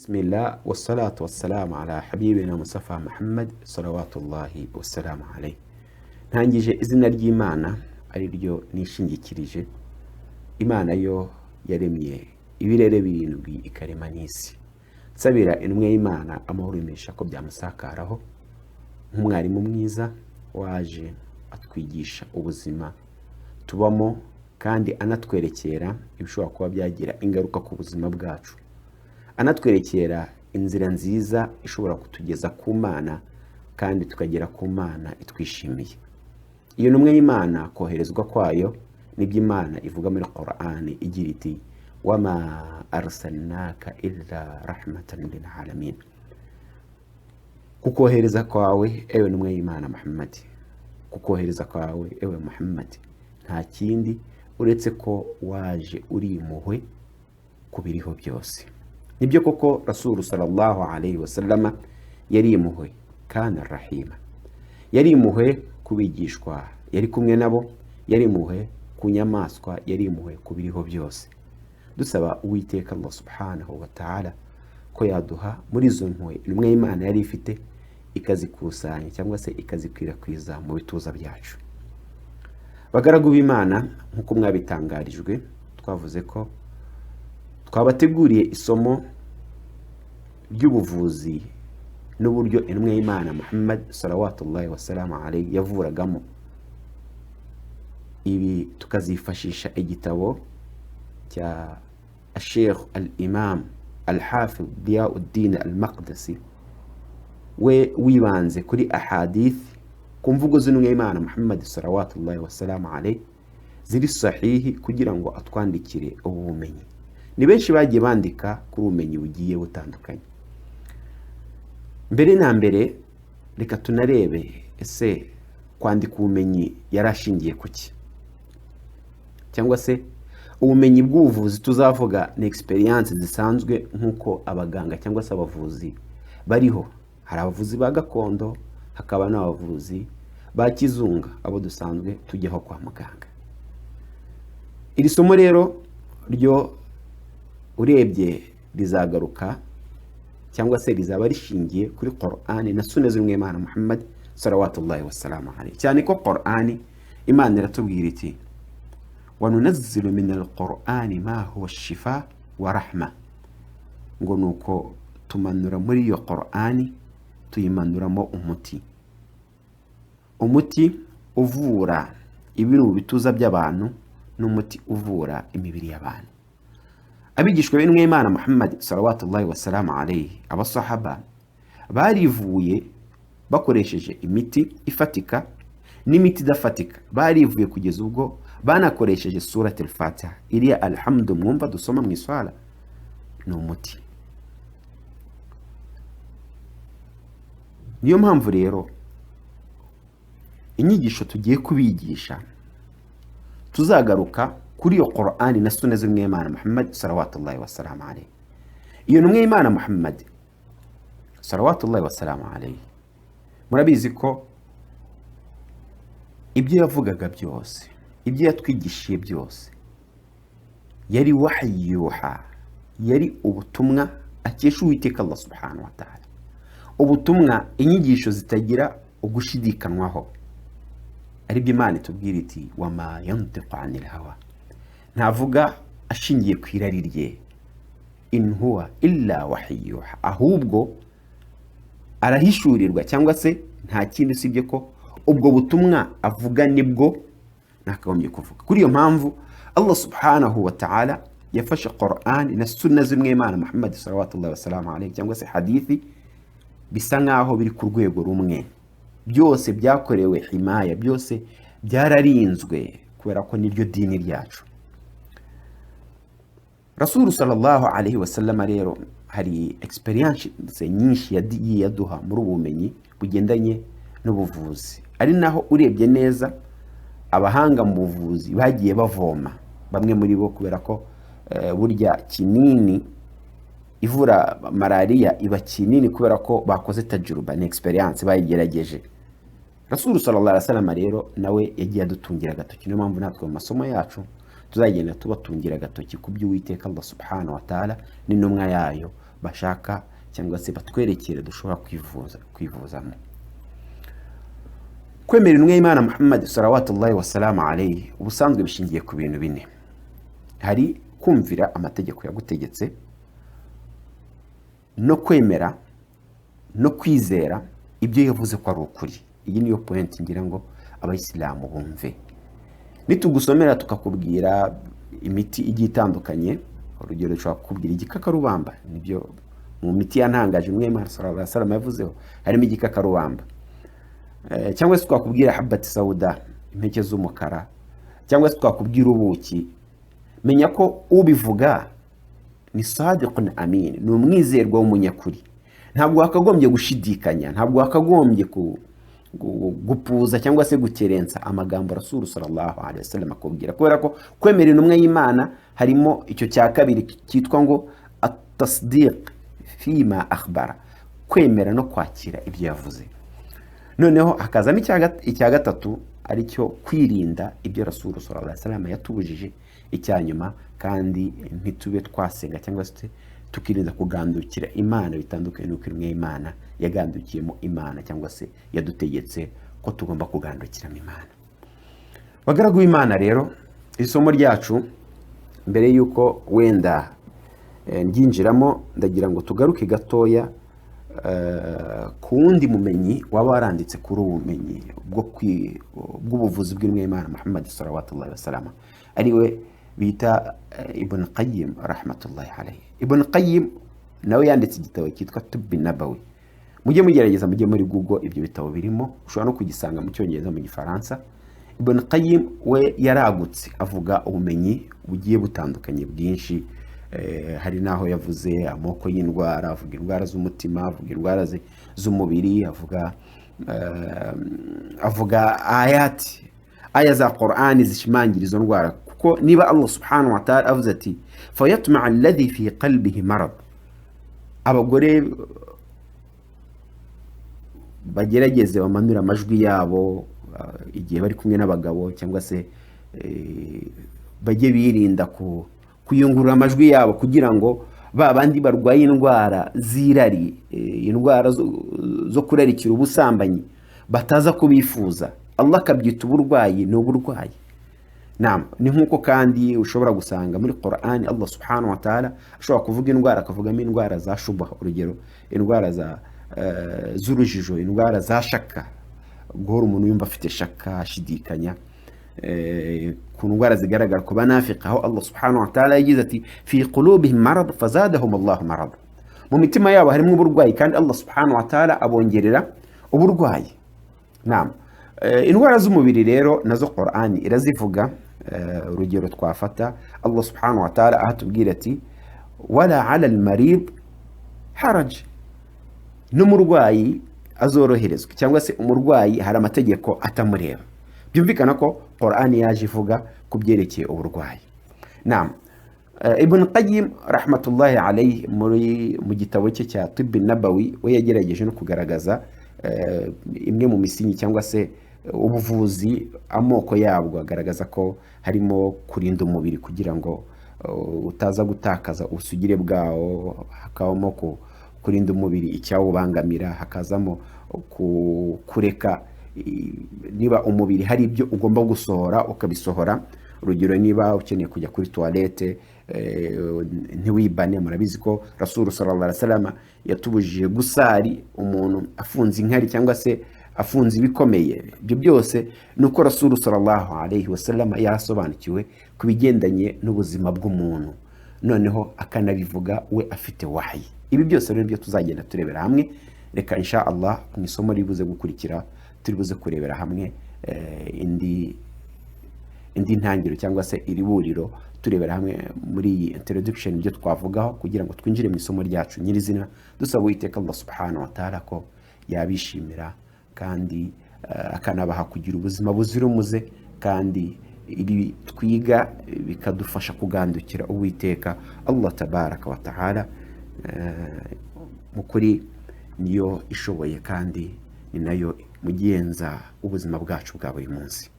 Bismillah wassalatu wassalamu ala habibina Mustafa Muhammad salawatullahi wassalamu alayhi. Ntangije izina ry'Imana ari ryo nishingikirije. Imana yo yaremye ibirere birindwi ikarema n'isi. Nsabira intumwa y'Imana amahoro y'imigisha ko byamusakaraho, nk'umwarimu mwiza waje atwigisha ubuzima tubamo kandi anatwerekera ibishobora kuba byagira ingaruka ku buzima bwacu, anatwerekera inzira nziza ishobora kutugeza ku Mana kandi tukagera ku Mana itwishimiye. Iyo ntumwa y'Imana koherezwa kwayo nibyo Imana ivuga muri Qur'an igira iti wama arsalnaka illa rahmatan lil alamin. Kukohereza kwawe ewe ntumwa y'Imana Muhammad, kukohereza kwawe ewe Muhammad, nta kindi uretse ko waje uri impuhwe ku biriho byose. Nibyo koko Rasulu sallallahu alayhi wasallama yari impuhwe, kana rahima, yari impuhwe ku bigishwa yari kumwe nabo, yari impuhwe ku nyamaswa, yari impuhwe ku biriho byose. Dusaba Uwiteka Allah subhanahu wa ta'ala ko yaduha muri izo mpuhwe intumwa y'Imana yari ifite, ikazikusanya cyangwa se ikazikwirakwiza mu bituza byacu. Bagaragu b'Imana, nk'uko mwabitangarijwe, twavuze ko twabateguriye isomo ry'ubuvuzi n'uburyo intumwa y'Imana Muhammad salawatullahi wasalamu alayhi yavuragamo. Ibi tukazifashisha igitabo cya Sheikh al-Imam al-Hafidh Diyauddin al-Maqdisi, we wibanze kuri ahadith, ku mvugo z'intumwa y'Imana Muhammad salawatullahi wasalamu alayhi ziri sahihi, kugira ngo atwandikire ubu bumenyi. Ni benshi bagiye bandika kuri ubumenyi bugiye butandukanye. Mbere na mbere reka tunarebe ese kwandika ubumenyi yarashingiye kuki, cyangwa se ubumenyi bw'ubuvuzi tuzavuga ni experience zisanzwe nk'uko abaganga cyangwa se abavuzi bariho. Hari abavuzi ba gakondo, hakaba n'abavuzi ba kizunga, abo dusanzwe tujyaho kwa muganga. Iri somo rero ryo urebye rizagaruka cyangwa se rizaba rishingiye kuri Qur'an na sunna z'intumwa y'Imana Muhammad salawatullahi wasalamu alayhi. Cyane ko Qur'an Imana iratubwira iti wa nunazzilu min al-Qur'ani ma huwa shifa wa rahma, ngo nuko tumanura muri iyo Qur'an tuyimanuramo umuti, umuti uvura ibiri mu bituza by'abantu n'umuti uvura imibiri y'abantu. Abigishwa b'intumwa y'Imana Muhammad salawatullahi wasalamu alayhi, abasahaba barivuye bakoresheje imiti ifatika n'imiti idafatika. Barivuye kugeza ubwo banakoresheje surat al-Fatiha, iriya alhamdu mwumva dusoma mu iswala, ni umuti. Niyo mpamvu rero inyigisho tugiye kubigisha tuzagaruka kuri iyo Qur'ani na sunna z'intumwa y'Imana Muhammad salawatullahi wasalamu alayhi. Iyo ntumwa y'Imana Muhammad salawatullahi wasalamu alayhi, murabizi ko ibyo yavugaga byose, ibyo yatwigishiye byose, yari wahyuha, yari ubutumwa akesha Uwiteka Allah subhanahu wa ta'ala, ubutumwa, inyigisho zitagira ugushidikanwaho. Aribyo Imana itubwira iti wama yantiqu anil hawa, ntavuga ashingiye ku irari rye, in huwa illa wahyuha, ahubwo arahishurirwa cyangwa se nta kindi usibye ko ubwo butumwa avuga nibwo nakagombye kuvuga. Kuri iyo mpamvu Allah subhanahu wa ta'ala yafashe Qur'an na sunna z'intumwa y'Imana Muhammad salawatullahi wasalamu alayhi cyangwa se hadithi, bisa nkaho biri ku rwego rumwe, byose byakorewe himaya, byose byararinzwe kubera ko niryo dini ryacu. Rasulu sallallahu alayhi wasallam rero hari experience nyinshi yagiye yaduha muri ubu bumenyi bugendanye n'ubuvuzi, ari naho urebye neza abahanga mu buvuzi bagiye bavoma bamwe muri bo, kubera ko burya kinini ivura malaria iba kinini kubera ko bakoze tajuruba, ni experience bayigerageje. Rasulu sallallahu alaihi wasallam rero nawe yagiye adutungira agatoki. Niyo mpamvu natwe mu masomo yacu tuzagenda tubatungira agatoki ku byo Uwiteka Allah subhanahu wa ta'ala n'intumwa yayo bashaka cyangwa se batwerekere dushobora kwivuzamo. Kwemera intumwa y'Imana Muhammad salawatullahi wasalamu alayhi ubusanzwe bishingiye ku bintu bine. Hari kumvira amategeko yagutegetse, no kwemera no kwizera ibyo yavuze ko ari ukuri. Iyi niyo point ngira ngo abayisilamu bumve. Nitugusomera tukakubwira imiti igiye itandukanye, urugero dushobora kukubwira igikakarubamba, nibyo mu miti yantangaje umwe Imana sallallahu alaihi wasallam yavuzeho harimo igikakarubamba, cyangwa se twakubwira habati sauda, impeke z'umukara, cyangwa se twakubwira ubuki. Menya ko ubivuga ni sadiqun amin, ni umwizerwa w'umunyakuri. Ntabwo wakagombye gushidikanya, ntabwo wakagombye gupuza cyangwa se gukerensa amagambo Rasulu sallallahu alaihi wasallam akubwira, kubera ko kwemera intumwa y'Imana harimo icyo cya kabiri cyitwa ngo at-tasdiq fima akhbara, kwemera no kwakira ibyo yavuze. Noneho hakazamo icya gatatu aricyo kwirinda ibyo Rasulu sallallahu alaihi wasallam yatubujije. Icya nyuma kandi ntitube twasenga cyangwa se tukirinda kugandukira Imana bitandukanye n'uko intumwa y'Imana yagandukiyemo Imana cyangwa se yadutegetse ko tugomba kugandukiramo Imana. Bagaragu b'Imana rero, isomo ryacu mbere y'uko wenda ndyinjiramo, ndagira ngo tugaruke gatoya ku wundi mumenyi waba waranditse kuri ubu bumenyi bw'ubuvuzi bw'intumwa y'Imana Muhammad salawatullahi wasalama, ariwe bita Ibn Qayyim rahmatullahi alayhi. Ibn Qayyim nawe yanditse igitabo cyitwa Tubbi Nabawi. Mujye mugerageza mujye muri Google, ibyo bitabo birimo, ushobora no kugisanga mu Cyongereza, mu Gifaransa. Ibn Qayyim we yaragutse avuga ubumenyi bugiye butandukanye bwinshi. Hari n'aho yavuze amoko y'indwara, avuga indwara z'umutima, avuga indwara z'umubiri, avuga ayati, aya za Qur'ani zishimangira izo ndwara. Kuko niba Allah subhanahu wa ta'ala avuze ati fayatma alladhi fi qalbihi marad, abagore bagerageze bamanure amajwi yabo igihe bari kumwe n'abagabo, cyangwa se bajye birinda kuyungurura amajwi yabo, kugira ngo ba bandi barwaye indwara z'irari, indwara zo kurarikira ubusambanyi bataza kubifuza. Allah akabyita uburwayi, ni uburwayi. Naam, ni nk'uko kandi ushobora gusanga muri Qur'an Allah subhanahu wa ta'ala ashobora kuvuga indwara akavugamo indwara za shubaha, urugero indwara z'urujijo, indwara za shaka, guhora umuntu yumva afite shaka ashidikanya, ku ndwara zigaragara ku banafiki, aho Allah subhanahu wa ta'ala yagize ati fi qulubihim marad fazadahum Allahu marad, mu mitima yabo harimo uburwayi kandi Allah subhanahu wa ta'ala abongerera uburwayi. Naam, indwara z'umubiri rero nazo Qur'ani irazivuga. Urugero twafata Allah subhanahu wa ta'ala ahatubwira ati wala ala al-marid haraj, n'umurwayi azoroherezwa, cyangwa se umurwayi hari amategeko atamureba. Byumvikana ko Qur'ani yaje ivuga ku byerekeye uburwayi. Naam, Ibn Qayyim rahmatullahi alayhi mu gitabo cye cya Tibbi Nabawi we yagerageje no kugaragaza imwe mu misingi cyangwa se ubuvuzi amoko yabwo, agaragaza ko harimo kurinda umubiri kugira ngo utaza gutakaza ubusugire bwawo, hakabamo kurinda umubiri icyawubangamira, hakazamo kureka niba umubiri hari ibyo ugomba gusohora ukabisohora. Urugero niba ukeneye kujya kuri toilette ntiwibane. Murabizi ko Rasulu sallallahu alaihi wasallam yatubujije gusari umuntu afunze inkari cyangwa se afunze ibikomeye. Ibyo byose ni uko Rasulu sallallahu alaihi wasallam yarasobanukiwe ku bigendanye n'ubuzima bw'umuntu, noneho akanabivuga we afite wahayi. Ibi byose rero byo tuzagenda turebera hamwe. Reka insha Allah mu isomo ribuze gukurikira turi buze kurebera hamwe indi ntangiriro cyangwa se iri buriro, turebera hamwe muri iyi introduction ibyo twavugaho kugira ngo twinjire mu isomo ryacu nyirizina. Dusaba Uwiteka Allah subhanahu wa ta'ala ko yabishimira kandi akanabaha kugira ubuzima buzira umuze, kandi ibi twiga bikadufasha kugandukira Uwiteka Allah tabaraka wa ta'ala. Mu kuri niyo ishoboye kandi ni nayo mugenza ubuzima bwacu bwa buri munsi.